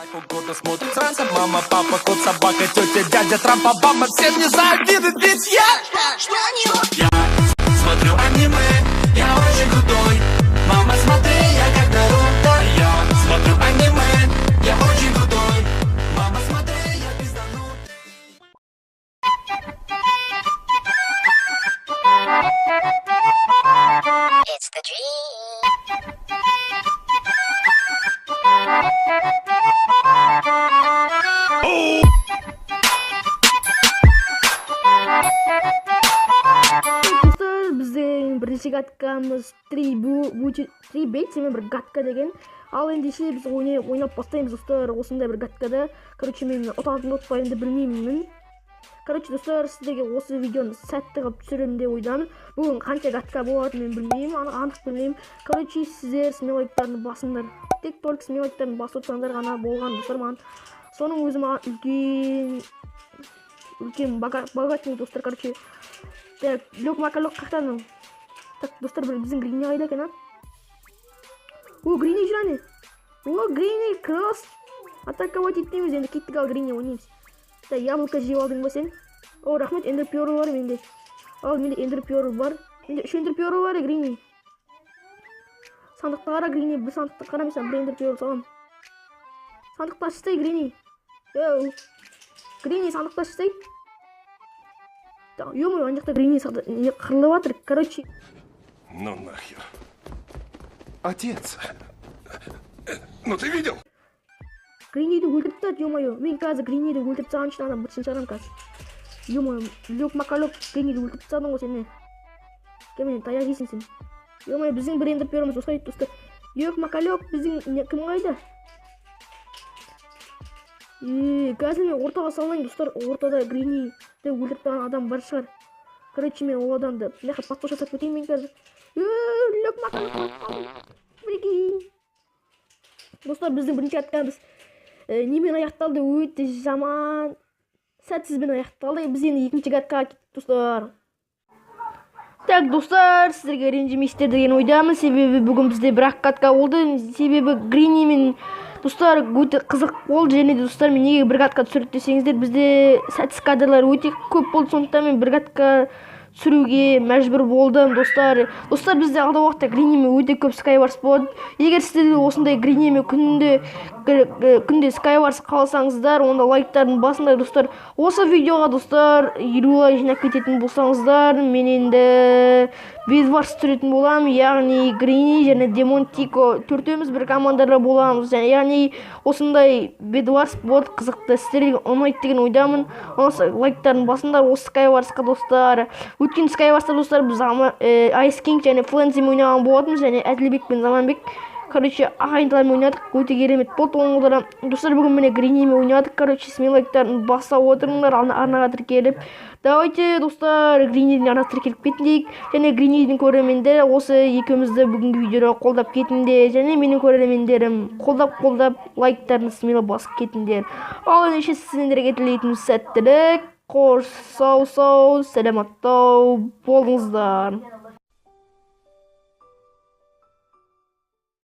Угодно смотрит сранца. Мама, папа, кот, собака, тетя, дядя, Трамп, Обама. Всем не завидует, ведь я. Я смотрю аниме, я очень крутой. Мама, смотри, я как Наруто. Я смотрю аниме, я очень крутой. Мама, смотри, я пизданутый. It's the dream. Достар, біздің бірінші каткамыз три бейт бір катка деген. Ал ендеше біз ойнап бастаймыз, достар, осындай бір каткада. Короче, мен ұтатынымды, ұтпайтынымды білмеймін. Короче, достар, сіздерге осы видеоны сәтті қылып түсіремін деп ойдамын. Бүгін қанша катка болатынын мен білмеймін, анық білмеймін. Короче, сіздер смело лайктарын басыңдар. Тек только смело лайктарын басып отырсаңдар ғана болған, достар, маған. Соның өзі маған үлкен үлкен богатый, достар, короче. Так, Лёк Макалёк қаяқтан? Так, достар, бір біздің Грини қайда екен, а? О, Грини жүр әне. О, Грини, кросс. Атаковать етпейміз енді, кеттік, ал Грини ойнаймыз. Так, яблоко жеп алдың ба сен? О, рахмет, эндер пёрл бар менде. Ал, менде эндер пёрл бар. Менде үш эндер пёрл бар, Грини. Сандықты қара, Грини, бір сандықты қара, мен саған бір эндер пёрл саламын. Сандықты ашсай, Грини. Еу. Грини, сандықты ашсай. Так, ё-моё, ана жақта Грини не қырылып жатыр, короче. Ну нахер. Отец. Ну ты видел? Гриниді өлтіріп тастады, ё-моё. Мен қазір Гриниді өлтіріп тастаған үшін ана бытшын шығарамын қазір. Ё-моё, Лёк Макалёк, Гриниді өлтіріп тастадың ғой сен, не? Кел, менен таяқ жейсің сен. Ё-моё, біздің бір эндер пёрліміз осылай, достар. Лёк Макалёк, біздің не, кім қайда? Е, қазір мен ортаға салайын, достар. Ортада Гриниді өлтіріп тастаған адам бар шығар. Короче, мен ол адамды мына жаққа подсос жасап кетейін мен қазір. Е, Лёк Макалёк, прикинь. Достар, біздің бірінші каткамыз немен аяқталды? Өте жаман сәтсізбен аяқталды. Біз енді екінші каткаға кеттік, достар. Так, достар, сіздерге ренжімейсіздер деген ойдамын, себебі бүгін бізде бір ақ катка болды, себебі Грини мен, достар, өте қызық болды. Және де, достар, мен неге бір катка түсірді десеңіздер, бізде сәтсіз кадрлар өте көп болды, сондықтан мен бір катка түсіруге мәжбүр болдым, достар. Достар, бізде алдағы уақытта Гринимен өте көп Skywars болады. Егер сіздер де осындай Гринимен күнде Skywars қаласаңыздар, онда лайктарын басыңдар, достар. Осы видеоға, достар, 50 лайк жинап кететін болсаңыздар, мен енді Bedwars түсіретін боламын, яғни Грини және Демон Тико төртеуміз бір командада боламыз. Және яғни осындай Bedwars болады, қызықты, сіздерге ұнайды деген ойдамын. Осы лайктарын басыңдар осы Skywarsқа, достар. Өткен Skywarsта, достар, біз Ice King және Флензимен ойнаған болатынбыз және Әділбек пен Заманбек, короче, ағайындылармен ойнадық, өте керемет болды оңғыда. Достар, бүгін міне Гринимен ойнадық. Короче, смело лайктарын баса отырыңдар, арнаға тіркеліп. Давайте, достар, Гринидің арнасына тіркеліп кетейік және Гринидің көрермендері осы екеумізді бүгінгі видеода қолдап кетіңдер және менің көрермендерім қолдап қолдап лайктарын смело басып кетіңдер. Ал ендеше сіздерге тілейтінім сәттілік. Қош, сау сау, саламатта болыңыздар.